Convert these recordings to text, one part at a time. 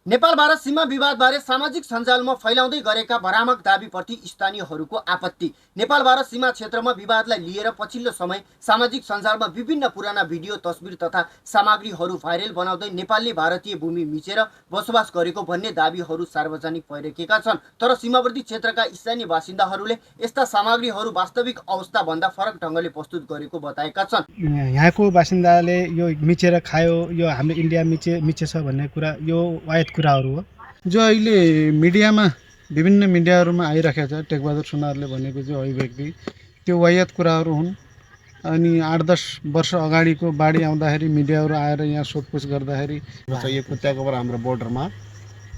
नेपाल भारत सीमा विवादबारे सामाजिक सञ्जालमा फैलाउँदै गरेका भ्रामक दाबीप्रति स्थानीयहरूको आपत्ति। नेपाल भारत सीमा क्षेत्रमा विवादलाई लिएर पछिल्लो समय सामाजिक सञ्जालमा विभिन्न पुराना भिडियो, तस्बिर तथा सामग्रीहरू भाइरल बनाउँदै नेपालले भारतीय भूमि मिचेर बसोबास गरेको भन्ने दाबीहरू सार्वजनिक भइरहेका छन्। तर सीमावर्ती क्षेत्रका स्थानीय बासिन्दाहरूले यस्ता सामग्रीहरू वास्तविक अवस्थाभन्दा फरक ढङ्गले प्रस्तुत गरेको बताएका छन्। यहाँको बासिन्दाले यो मिचेर खायो, यो हाम्रो इन्डिया मिचेछ भन्ने कुरा यो वायत कुराहरू हो, जो अहिले मिडियामा विभिन्न मिडियाहरूमा आइरहेको छ। टेकबहादुर सुनारले भनेको जो अभिव्यक्ति त्यो वायत कुराहरू हुन्। अनि 8-10 वर्ष अगाडिको बाढी आउँदाखेरि मिडियाहरू आएर यहाँ सोधपुछ गर्दाखेरि यो कुत्याकोबाट हाम्रो बोर्डरमा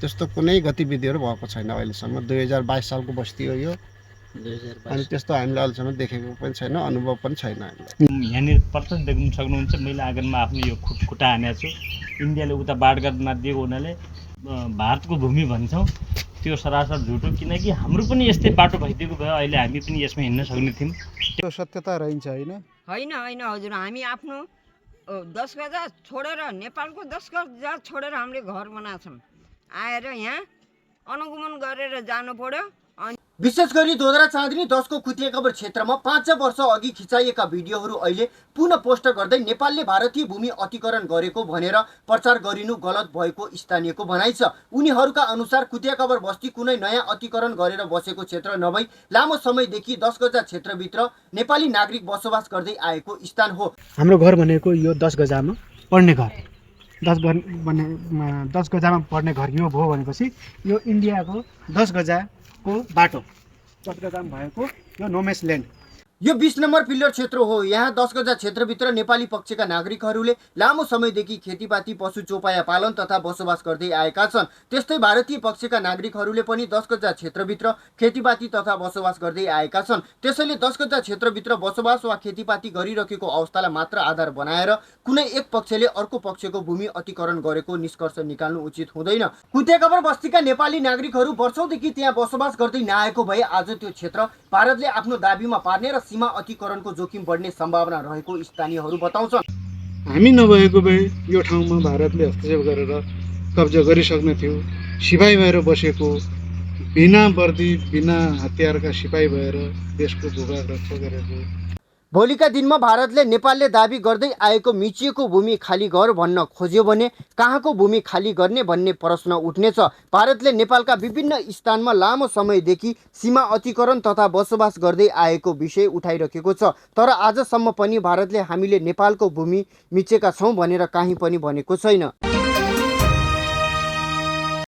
त्यस्तो कुनै गतिविधिहरू भएको छैन अहिलेसम्म। 2022 सालको बस्ती हो यो, अनि त्यस्तो हामीले अहिलेसम्म देखेको पनि छैन, अनुभव पनि छैन हामीलाई। यहाँनिर प्रत्यक्ष देख्न सक्नुहुन्छ, मैले आँगनमा आफ्नो यो खुट्टा हानेको छु। इन्डियाले उता बाढ गर्न नदिएको हुनाले भारतको भूमि भन्छौँ, त्यो सरासर झुटो। किनकि हाम्रो पनि यस्तै बाटो भइदिएको भए अहिले हामी पनि यसमा हिँड्न सक्ने थियौँ। त्यो सत्यता रहन्छ होइन? होइन हजुर, हामी आफ्नो 10 गजा छोडेर, नेपालको 10 गजा छोडेर हामीले घर बनाएको छौँ। आएर यहाँ अनुगमन गरेर जानु पर्यो। विशेष गरी दोदरा चाँदनी 10 को खुटियाकबर क्षेत्रमा 5 वर्ष अघि खिचाइएका भिडियोहरू अहिले पुनः पोस्ट गर्दै नेपालले भारतीय भूमि अतिक्रमण गरेको भनेर प्रचार गरिनु गलत भएको स्थानीयको भनाइ छ। उनीहरूका अनुसार खुटियाकबर बस्ती कुनै नयाँ अतिक्रमण गरेर बसेको क्षेत्र नभई लामो समयदेखि 10 गजा क्षेत्रभित्र नेपाली नागरिक बसोबास गर्दै आएको स्थान हो। हाम्रो घर भनेको यो 10 गजामा पर्ने घर, 10 गजामा पर्ने घर यो भयो भनेपछि यो इन्डियाको 10 गजाको बाटो, 10 गजामा भएको यो नोमेस ल्यान्ड। यो 20 नम्बर पिल्लर क्षेत्र हो। यहाँ 10 गजा क्षेत्रभित्र नेपाली पक्षका नागरिकहरूले लामो समयदेखि खेतीपाती, पशु चौपाया पालन तथा बसोबास गर्दै आएका छन्। त्यस्तै भारतीय पक्षका नागरिकहरूले पनि 10 गजा क्षेत्रभित्र खेतीपाती तथा बसोबास गर्दै आएका छन्। त्यसैले 10 गजा क्षेत्रभित्र बसोबास वा खेतीपाती गरिरहेको अवस्थालाई मात्र आधार बनाएर कुनै एक पक्षले अर्को पक्षको भूमि अतिक्रमण गरेको निष्कर्ष निकाल्नु उचित हुँदैन। खुटियाकबर बस्तीका नेपाली नागरिकहरू वर्षौंदेखि त्यहाँ बसोबास गर्दै नआएको भए आज त्यो क्षेत्र भारतले आफ्नो दाबीमा पार्ने र सीमा अतिक्रमणको जोखिम बढ्ने सम्भावना रहेको स्थानीयहरू बताउँछन्। हामी नभएको भए यो ठाउँमा भारतले हस्तक्षेप गरेर कब्जा गरिसक्ने थियो। सिपाही भएर बसेको, बिना वर्दी बिना हतियारका सिपाही भएर देशको भूभाग रक्षा गरेको। भोलिका दिनमा भारतले नेपालले दाबी गर्दै आएको मिचिएको भूमि खाली गर भन्न खोज्यो भने कहाँको भूमि खाली गर्ने भन्ने प्रश्न उठ्नेछ। भारतले नेपालका विभिन्न स्थानमा लामो समयदेखि सीमा अतिक्रमण तथा बसोबास गर्दै आएको विषय उठाइरहेको छ। तर आजसम्म पनि भारतले हामीले नेपालको भूमि मिचेका छौँ भनेर काहीँ पनि भनेको छैन।